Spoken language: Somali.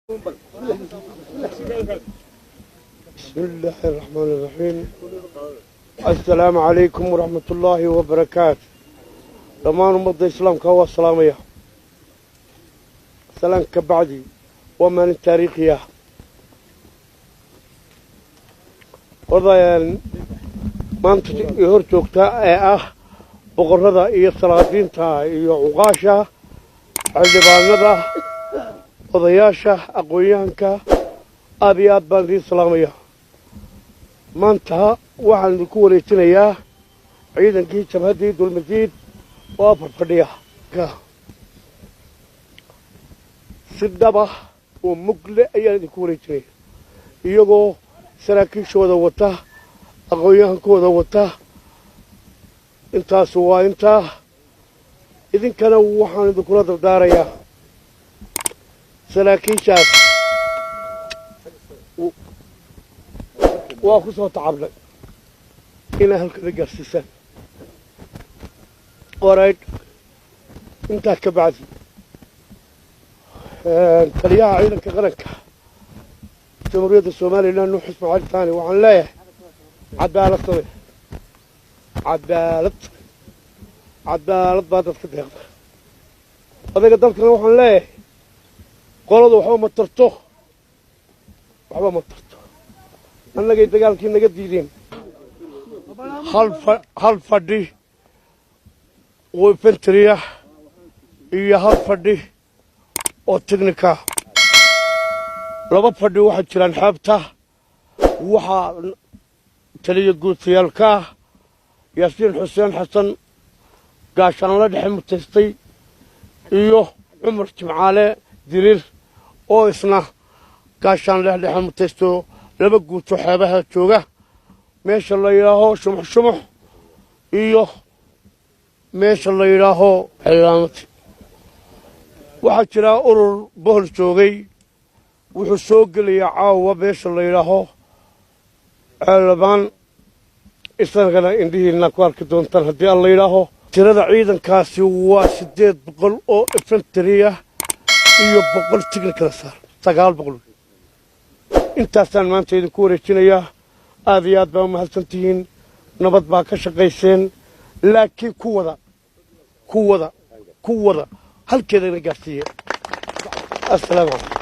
بسم الله الرحمن الرحيم. السلام عليكم ورحمة الله وبركاته. Dhammaan ummadda islaamka waa salaamaya. Salaan ka bacdi, waa maalin taariikhi ah. Odayaan maanta hor joogta ee ah boqorrada iyo salaadiinta iyo cuqaasha, xildhibaanada, odayaasha, aqoon-yahanka, aad iyo aad baan idiin salaamaya. Maanta waxaan idinku wareejinayaa ciidankii jabhaddii Dulmadiid oo afar fadhiya si dhaba oo mugle ayaan idinku wareejinaya, iyagoo saraakiishooda wata, aqoon-yahankooda wata. Intaasu waa intaa. Idinkana waxaan idinkula dardaarayaa saraakiishaas waa ku soo tacabnay inay halkada gaarsiisaan qoraydh. Intaa ka bacdi, taliyaha ciidanka qaranka Jamhuuriyadda Somalilan, Nuux Ismaaciil Taani, waxaan leeyahay cadaalad samee, cadaalad, cadaalad baa dadka deeqda. Odayga dalkana waxaan leeyahay qoladu waxba ma tarto, waxba ma tarto. Annagay dagaalkii naga diideen. Hal fadhi oo infantry ah iyo hal fadhi oo technical ah. Laba fadhi waxaa jiraan xeebta. Waxaa taliya guutayaalka ah Yaasiin Xuseen Xasan, gaashaanla dhexe mutaystay, iyo Cumar Jimcaale Diriir oo isna gaashaanle dhexe mutaysto. Laba guuto xeebaha jooga, meesha la yidhaaho Shumux Shumux iyo meesha la yidhaaho Xeelaamati. Waxaa jiraa urur Bohol joogay, wuxuu soo gelayaa caawa meesha la yidhaaho Ceelabaan. Isagana indhihiina ku arki doontaan haddii Alla yidhaaho. Tirada ciidankaasi waa 800 oo infantry ah iyo 100 technical saar, 900. Intaasaan maanta idinku wareejinayaa. Aad iyo aad baa umahadsan tihiin. Nabad baa ka shaqayseen, laakiin ku wada, ku wada, ku wada, halkeedana gaarsiiye. Assalaamu calaykum.